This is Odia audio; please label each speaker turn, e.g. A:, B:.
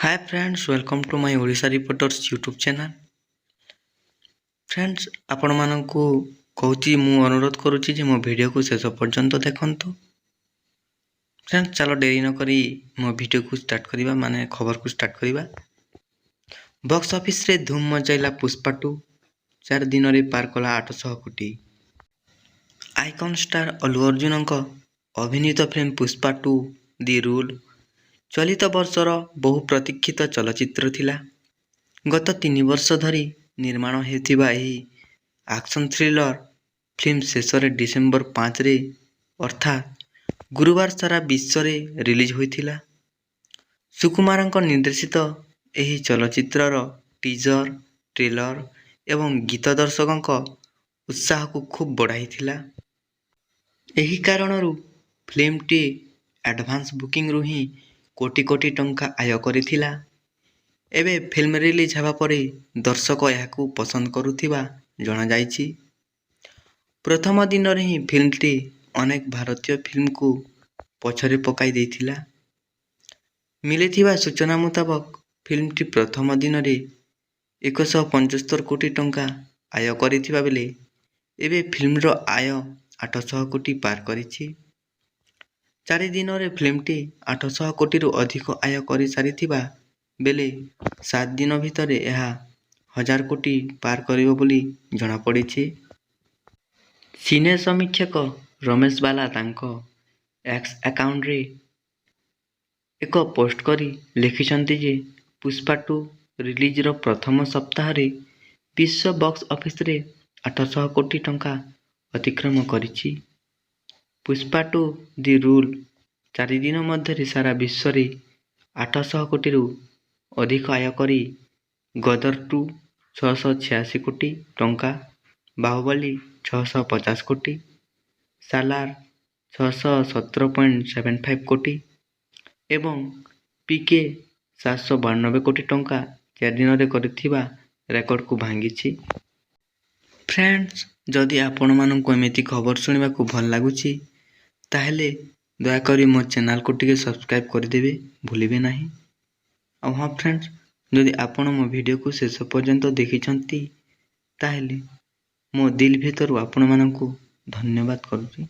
A: Hi friends, welcome to my Odisha Reporters YouTube channel. Friends, ଆପଣମାନଙ୍କୁ କହୁଛି, ମୁଁ ଅନୁରୋଧ କରୁଛି ଯେ ମୋ ଭିଡ଼ିଓକୁ ଶେଷ ପର୍ଯ୍ୟନ୍ତ ଦେଖନ୍ତୁ। ଫ୍ରେଣ୍ଡସ୍, ଚାଲ ଡେରି ନକରି ମୋ ଭିଡ଼ିଓକୁ ଷ୍ଟାର୍ଟ କରିବା, ମାନେ ଖବରକୁ ଷ୍ଟାର୍ଟ କରିବା। ବକ୍ସ ଅଫିସରେ ଧୁମ୍ ମଚାଇଲା ପୁଷ୍ପା 2, 4 ଦିନରେ ପାର କଲା 800 କୋଟି। ଆଇକନ୍ ଷ୍ଟାର ଅଲ୍ଲୁ ଅର୍ଜୁନଙ୍କ ଅଭିନୀତ ଫିଲ୍ମ ପୁଷ୍ପା 2 ଦି ରୁଲ୍ ଚଳିତ ବର୍ଷର ବହୁ ପ୍ରତୀକ୍ଷିତ ଚଳଚ୍ଚିତ୍ର ଥିଲା। ଗତ 3 ବର୍ଷ ଧରି ନିର୍ମାଣ ହେଉଥିବା ଏହି ଆକ୍ସନ୍ ଥ୍ରିଲର ଫିଲ୍ମ ଶେଷରେ ଡିସେମ୍ବର 5ରେ, ଅର୍ଥାତ୍ ଗୁରୁବାର ସାରା ବିଶ୍ୱରେ ରିଲିଜ୍ ହୋଇଥିଲା। ସୁକୁମାରଙ୍କ ନିର୍ଦ୍ଦେଶିତ ଏହି ଚଳଚ୍ଚିତ୍ରର ଟିଜର, ଟ୍ରେଲର ଏବଂ ଗୀତ ଦର୍ଶକଙ୍କ ଉତ୍ସାହକୁ ଖୁବ୍ ବଢ଼ାଇଥିଲା। ଏହି କାରଣରୁ ଫିଲ୍ମଟି ଆଡଭାନ୍ସ ବୁକିଂରୁ ହିଁ କୋଟି କୋଟି ଟଙ୍କା ଆୟ କରିଥିଲା। ଏବେ ଫିଲ୍ମ ରିଲିଜ୍ ହେବା ପରେ ଦର୍ଶକ ଏହାକୁ ପସନ୍ଦ କରୁଥିବା ଜଣାଯାଇଛି। ପ୍ରଥମ ଦିନରେ ହିଁ ଫିଲ୍ମଟି ଅନେକ ଭାରତୀୟ ଫିଲ୍ମକୁ ପଛରେ ପକାଇ ଦେଇଥିଲା। ମିଳିଥିବା ସୂଚନା ମୁତାବକ, ଫିଲ୍ମଟି ପ୍ରଥମ ଦିନରେ 175 କୋଟି ଟଙ୍କା ଆୟ କରିଥିବା ବେଳେ ଏବେ ଫିଲ୍ମର ଆୟ 800 କୋଟି ପାର କରିଛି। 4 ଦିନରେ ଫିଲ୍ମଟି 800 କୋଟିରୁ ଅଧିକ ଆୟ କରିସାରିଥିବା ବେଳେ 7 ଦିନ ଭିତରେ ଏହା 1000 କୋଟି ପାର କରିବ ବୋଲି ଜଣାପଡ଼ିଛି। ସିନେ ସମୀକ୍ଷକ ରମେଶ ବାଲା ତାଙ୍କ ଏକ୍ସ ଆକାଉଣ୍ଟରେ ଏକ ପୋଷ୍ଟ କରି ଲେଖିଛନ୍ତି ଯେ ପୁଷ୍ପା 2 ରିଲିଜର ପ୍ରଥମ ସପ୍ତାହରେ ବିଶ୍ୱ ବକ୍ସ ଅଫିସରେ 800 କୋଟି ଟଙ୍କା ଅତିକ୍ରମ କରିଛି। ପୁଷ୍ପା 2 ଦି ରୁଲ୍ 4 ଦିନ ମଧ୍ୟରେ ସାରା ବିଶ୍ୱରେ 800 କୋଟିରୁ ଅଧିକ ଆୟ କରି ଗଦର 2 686 କୋଟି ଟଙ୍କା, ବାହୁବଲି 650 କୋଟି, ସାଲାର 617.75 କୋଟି ଏବଂ ପିକେ 792 କୋଟି ଟଙ୍କା 4 ଦିନରେ କରିଥିବା ରେକର୍ଡକୁ ଭାଙ୍ଗିଛି। ଫ୍ରେଣ୍ଡସ୍, ଯଦି ଆପଣମାନଙ୍କୁ ଏମିତି ଖବର ଶୁଣିବାକୁ ଭଲ ଲାଗୁଛି, ତାହେଲେ ଦୟାକରି ମୋ ଚ୍ୟାନେଲକୁ ଟିକେ ସବସ୍କ୍ରାଇବ୍ କରିଦେବେ, ଭୁଲିବେ ନାହିଁ। ଆଉ ହଁ ଫ୍ରେଣ୍ଡସ୍, ଯଦି ଆପଣ ମୋ ଭିଡ଼ିଓକୁ ଶେଷ ପର୍ଯ୍ୟନ୍ତ ଦେଖିଛନ୍ତି, ତାହେଲେ ମୋ ଦିଲ୍ ଭିତରୁ ଆପଣମାନଙ୍କୁ ଧନ୍ୟବାଦ କରୁଛି।